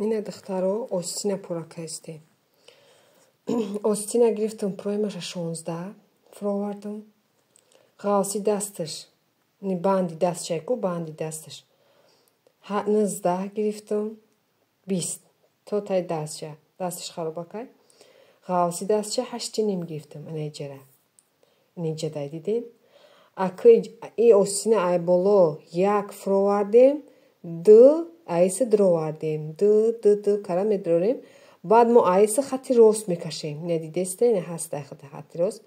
Ина духтаро остина пурра кастем. Остина гирифтам, проймаша 16 фуровардам. Ғалси дасташ, ни банди дастшайку, банди дасташ. 19 гирифтам, 20 то тай дастша, дасташ харобакай. Ғалси дастша 8.5 гирифтам, ана иҷара. Ина дай дидем. Акы и остина ай боло як фуровардем, д айса дровардем, д д д кара медрорем. Баъд мо айса хати рост мекашем. Не дидесте, не ҳаст ай хати рост.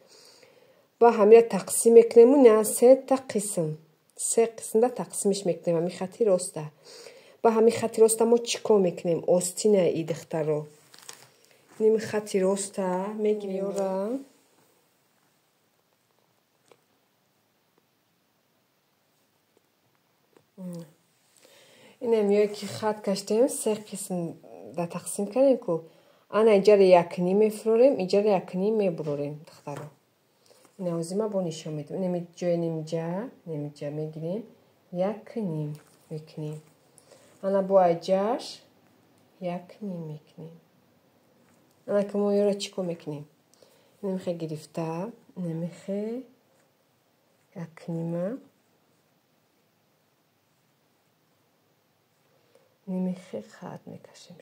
Ба ҳамира тақсим мекунему, не се та қисм. Се қисмда тақсимиш мекунем ҳами хати роста. Ба ҳами хати роста мо чӣ кор мекунем? Остина и духтаро. Ними хати роста мегирем ёра. Инам ё ки хат каштем, се қисм да тақсим кардем ку. Ана иҷара якним мефурорем, иҷара якним мебурорем, духтаро. Ина ҳозир ма бо нишон медиҳам. Инами ҷои нимҷа, нимҷа мегирем, якним мекунем. Ана бо айҷаш якним мекунем. Ана ки мо ёра чӣ кор мекунем? Инамихе гирифта, инамихе якнима. Немихе хат мекашем.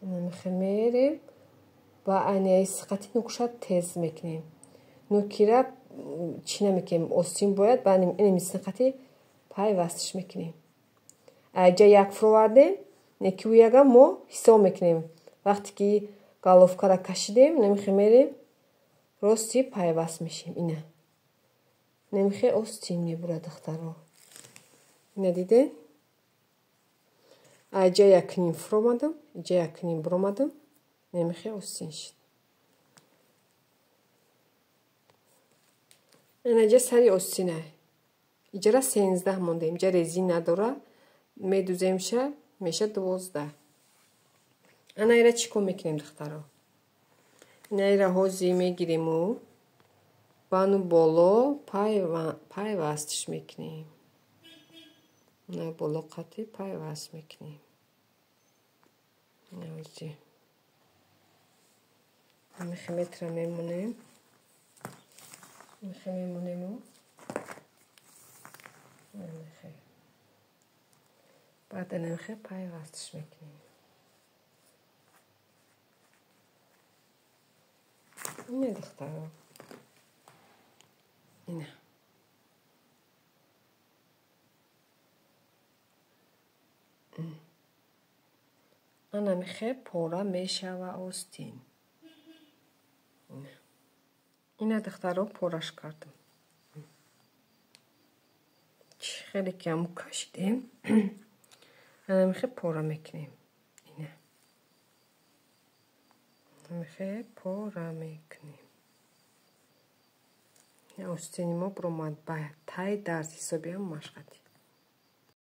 Немихе мерем ба айнаи сиқати нукша тез мекунем. Нукира чӣ намекунем? Остин бояд ба инами сиқати пайвастш мекунем. Айҷа як фуровардем, неки ӯяга мо ҳисоб мекунем. Вақте ки головкара кашидем, немихе мерем, рости пайваст мешем. Ина. Немихе остин мебурад, духтаро. Ина дидем? Айҷа якним фуромадам, иҷа якним буромадам, немихе остин шид. Инаҷа сари остина. Иҷара 13 мондем, иҷа резин надора, медуземша, меша 12. Ана ира чӣ кор мекунем, духтаро? Ина ира ҳозир мегириму бану боло пайвастш мекунем. На боло қати пайваст мекунем. Ҳозир. Ҳамихе метра мемонем. Михе мемонему. Михе. Баъд михе пайвастш мекунем. Ина духтаро. Ина. Ана михе пора мешава остин. Ина. Ина духтаро пораш кардам. Чӣ хеле ки ҳаму кашидем. Ана михе пора мекунем. Ина. Михе пора мекунем. Остини мо буромад ба тай дарс ҳисобиам машқати.